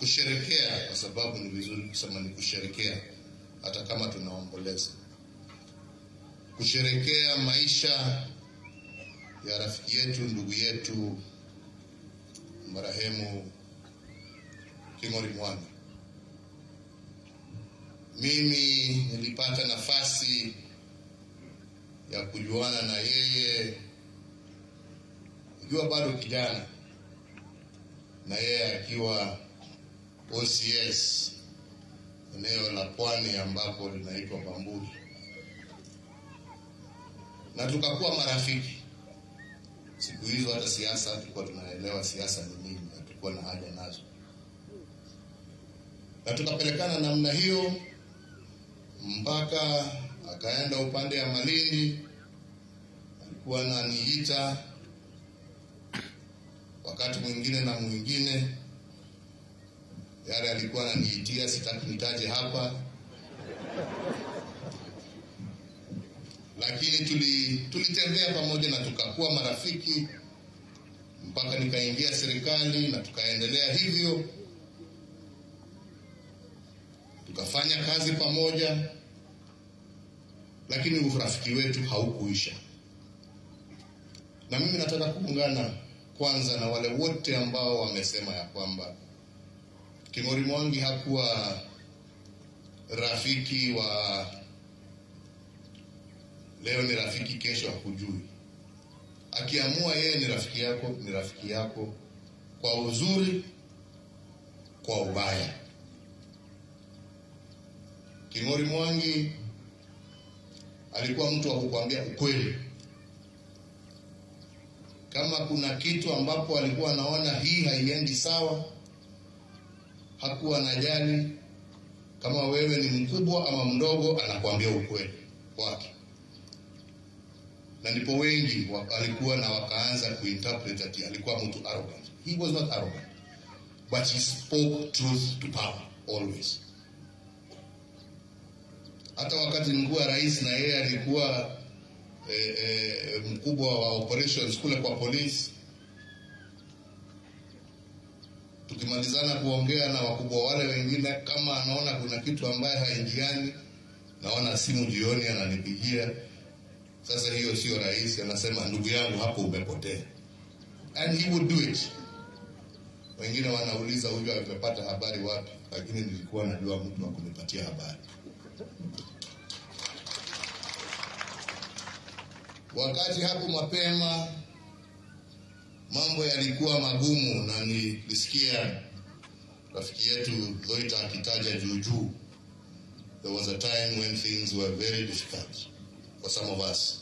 kusherekea, kwa sababu ni vizuri kusema ni kusherekea hata kama tunaomboleza, kusherekea maisha ya rafiki yetu, ndugu yetu marehemu King'ori Mwangi. Mimi nilipata nafasi ya kujuana na yeye nikiwa bado kijana, na yeye akiwa OCS eneo la Pwani ambapo linaitwa Bamburi, na tukakuwa marafiki. Siku hizo hata siasa tulikuwa tunaelewa siasa ni nini, hatukuwa na haja nazo, na tukapelekana namna hiyo mpaka akaenda upande ya Malindi. Alikuwa ananiita wakati mwingine na mwingine, yale alikuwa ananiitia sitaki nitaje hapa, lakini tulitembea pamoja na tukakuwa marafiki mpaka nikaingia serikali, na tukaendelea hivyo, tukafanya kazi pamoja, lakini urafiki wetu haukuisha. Na mimi nataka kuungana kwanza na wale wote ambao wamesema ya kwamba King'ori Mwangi hakuwa rafiki wa leo ni rafiki, kesho hakujui. Akiamua yeye ni rafiki yako, ni rafiki yako kwa uzuri, kwa ubaya. King'ori Mwangi alikuwa mtu wa kukuambia ukweli. Kama kuna kitu ambapo alikuwa anaona hii haiendi sawa, hakuwa anajali kama wewe ni mkubwa ama mdogo, anakuambia ukweli wake. Na ndipo wengi alikuwa na wakaanza kuinterpret ati alikuwa mtu arrogant. He was not arrogant, but he spoke truth to power always. Hata wakati nilikuwa rais na yeye alikuwa mkubwa wa operations kule kwa polisi, tukimalizana kuongea na wakubwa wale wengine, kama anaona kuna kitu ambaye haingiani, naona simu jioni ananipigia. Sasa hiyo sio rais, anasema ndugu yangu hapo umepotea. And he would do it. Wengine wanauliza huyu amepata habari wapi, lakini nilikuwa najua mtu wa kunipatia habari. Wakati hapo mapema mambo yalikuwa magumu, na nilisikia rafiki yetu Loita akitaja juu juu, there was a time when things were very difficult for some of us.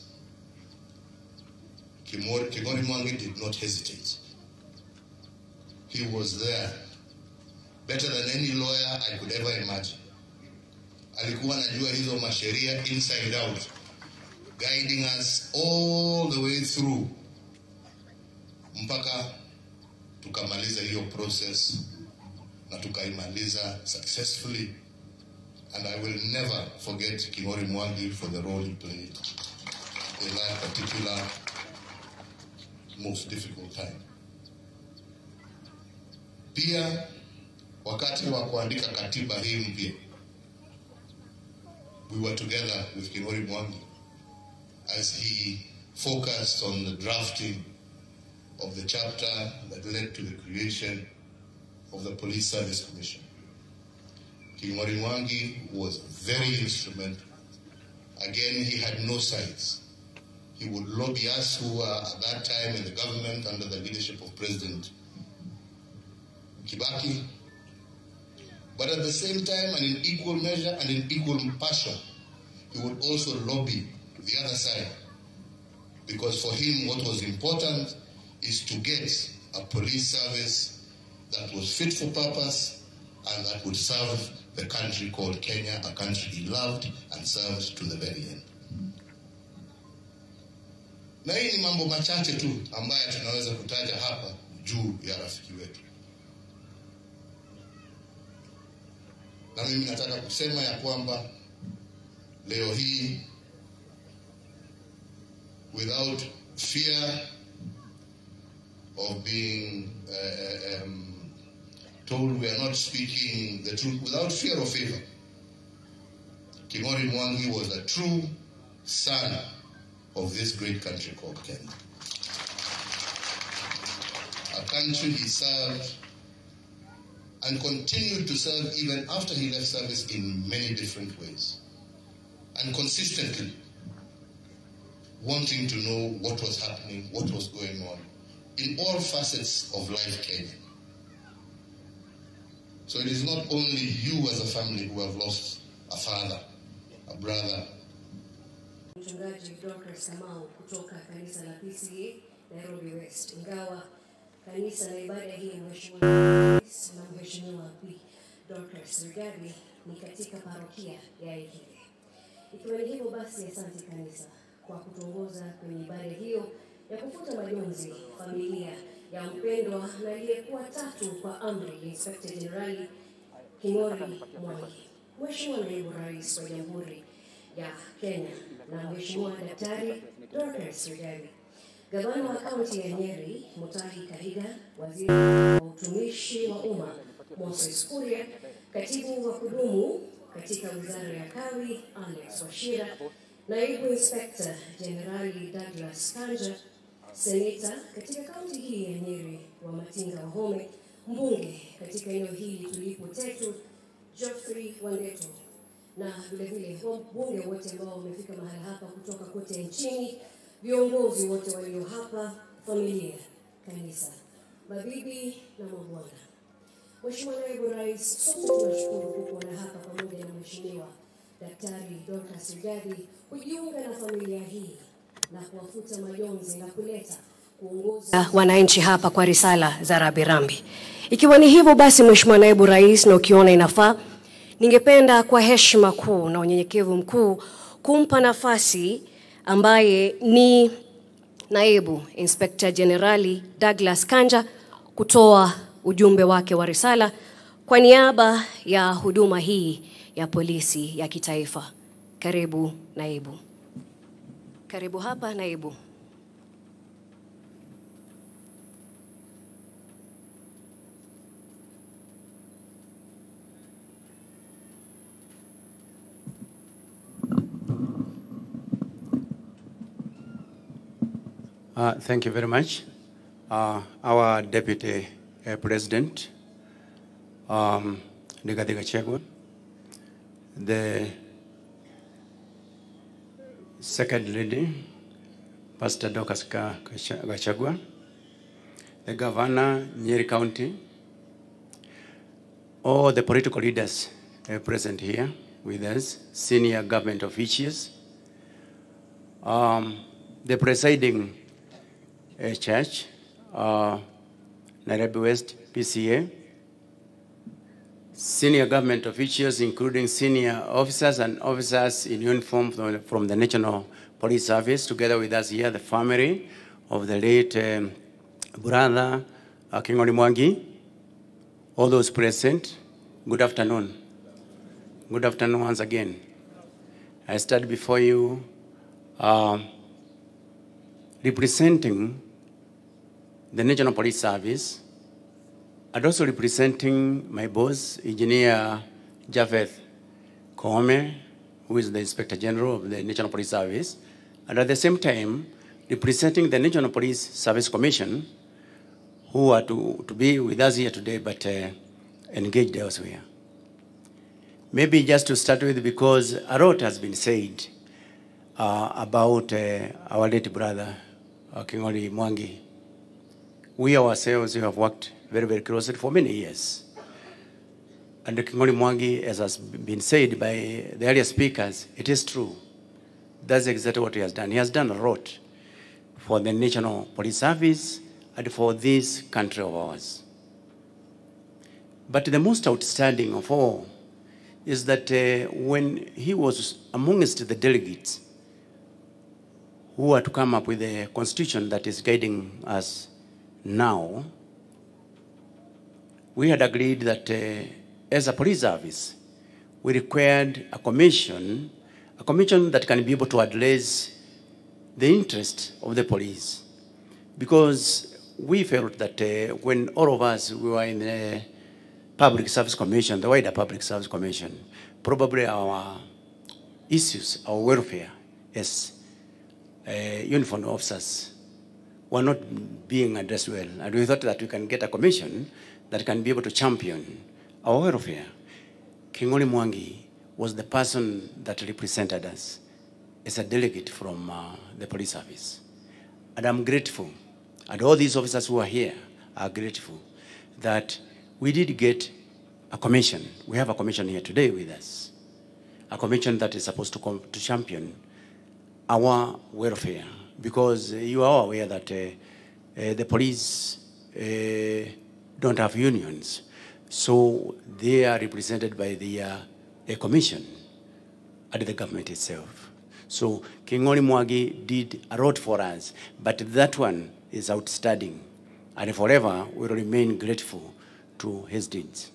King'ori Mwangi did not hesitate. He was there, better than any lawyer I could ever imagine. Alikuwa anajua hizo masheria inside out, guiding us all the way through mpaka tukamaliza hiyo process, na tukaimaliza successfully. And I will never forget King'ori Mwangi for the role he played in that particular most difficult time. Pia wakati wa kuandika katiba hii mpya, we were together with King'ori Mwangi as he focused on the drafting of the chapter that led to the creation of the Police Service Commission. King'ori Mwangi was very instrumental. Again, he had no sides. He would lobby us who were at that time in the government under the leadership of President Kibaki. But at the same time, and in equal measure and in equal passion, he would also lobby the other side. Because for him, what was important is to get a police service that was fit for purpose and that would serve the country called Kenya, a country he loved and served to the very end. Na hii ni mambo machache tu ambayo tunaweza kutaja hapa juu ya rafiki wetu. Na mimi nataka kusema ya kwamba leo hii, without fear of being told we are not speaking the truth without fear or favor. King'ori Mwangi was a true son of this great country called Kenya. A country he served and continued to serve even after he left service in many different ways. And consistently wanting to know what was happening, what was going on in all facets of life Kenya. So it is not only you as a family who have lost a father, a brother. Mchungaji Dorcas Kamau kutoka kanisa la PCA Nairobi West. Ingawa kanisa la ibada hii Mheshimiwa Rais na Mheshimiwa Bi Dorcas Rigathi ni katika parokia ya Ihithe. Ikiwa ni hivyo basi, asante kanisa kwa kutuongoza kwenye ibada hiyo ya kufuta majonzi familia ya mpendwa na aliyekuwa tatu kwa amri ya Inspector General King'ori Mwangi. Mheshimiwa Naibu Rais wa Jamhuri ya Kenya na Mheshimiwa Daktari Dorcas Rigathi, Gavana wa Kaunti ya Nyeri Mutahi Kahiga, Waziri wa Utumishi wa Umma Moses Kuria, Katibu wa Kudumu katika Wizara ya Kawi Alex Wachira, Naibu Inspector Generali Douglas Kanja, Seneta katika kaunti hii ya Nyeri wa Matinga Wahome, mbunge katika eneo hili tulipo Tetu Geoffrey Wandeto, na vile vile wabunge wote ambao wamefika mahali hapa kutoka kote nchini, viongozi wote walio hapa, familia, kanisa, mabibi na mabwana. Mheshimiwa Naibu Rais, sote tunashukuru kukuona hapa pamoja na Mheshimiwa Daktari Dorcas Rigathi kujiunga na familia hii na kuwafuta majonzi na kuleta kuongoza wananchi hapa kwa risala za rambirambi. Ikiwa ni hivyo basi, Mheshimiwa Naibu Rais, na ukiona inafaa, ningependa kwa heshima kuu na unyenyekevu mkuu kumpa nafasi ambaye ni Naibu Inspector Generali Douglas Kanja kutoa ujumbe wake wa risala kwa niaba ya huduma hii ya polisi ya kitaifa. Karibu naibu. Karibu hapa naibu. Thank you very much. Our Deputy President, Rigathi Gachagua, the Second Lady, Pastor Dorcas Gachagua, the Governor, Nyeri County, all the political leaders present here with us, senior government officials, the presiding church, Nairobi West PCA, senior government officials, including senior officers and officers in uniform from the National Police Service, together with us here, the family of the late brother King'ori Mwangi, all those present, good afternoon. Good afternoon once again. I stand before you representing the National Police Service, and also representing my boss, Engineer Japheth Koome, who is the Inspector General of the National Police Service, and at the same time, representing the National Police Service Commission, who are to be with us here today, but engaged elsewhere. Maybe just to start with, because a lot has been said about our late brother, King'ori Mwangi. We ourselves we have worked very, very closely for many years. And King'ori Mwangi, as has been said by the earlier speakers, it is true. That's exactly what he has done. He has done a lot for the National Police Service and for this country of ours. But the most outstanding of all is that when he was amongst the delegates who are to come up with a constitution that is guiding us now, we had agreed that as a police service, we required a commission that can be able to address the interest of the police. Because we felt that when all of us we were in the Public Service Commission, the wider Public Service Commission, probably our issues, our welfare as uniformed officers were not being addressed well. And we thought that we can get a commission that can be able to champion our welfare. King'ori Mwangi was the person that represented us as a delegate from the police service. And I'm grateful, and all these officers who are here are grateful that we did get a commission. We have a commission here today with us, a commission that is supposed to come to champion our welfare, because you are aware that the police don't have unions, so they are represented by the a commission at the government itself. So King'ori Mwangi did a lot for us, but that one is outstanding, and forever we will remain grateful to his deeds.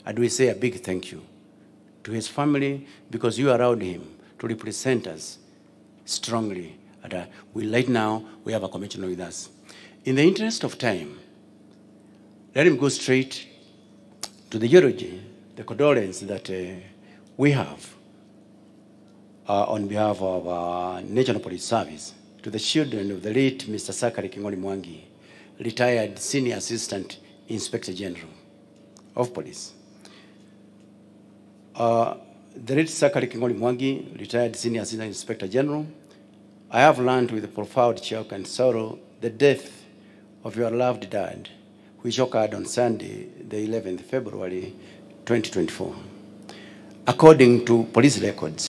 And we say a big thank you to his family, because you allowed him to represent us strongly. And right now, we have a commissioner with us. In the interest of time, let him go straight to the eulogy, the condolence that we have on behalf of our National Police Service to the children of the late Mr. Zachary King'ori Mwangi, retired Senior Assistant Inspector General of Police. The late Zachary King'ori Mwangi, retired Senior Assistant Inspector General, I have learned with profound shock and sorrow the death of your loved dad, which occurred on Sunday, the 11th February, 2024. According to police records,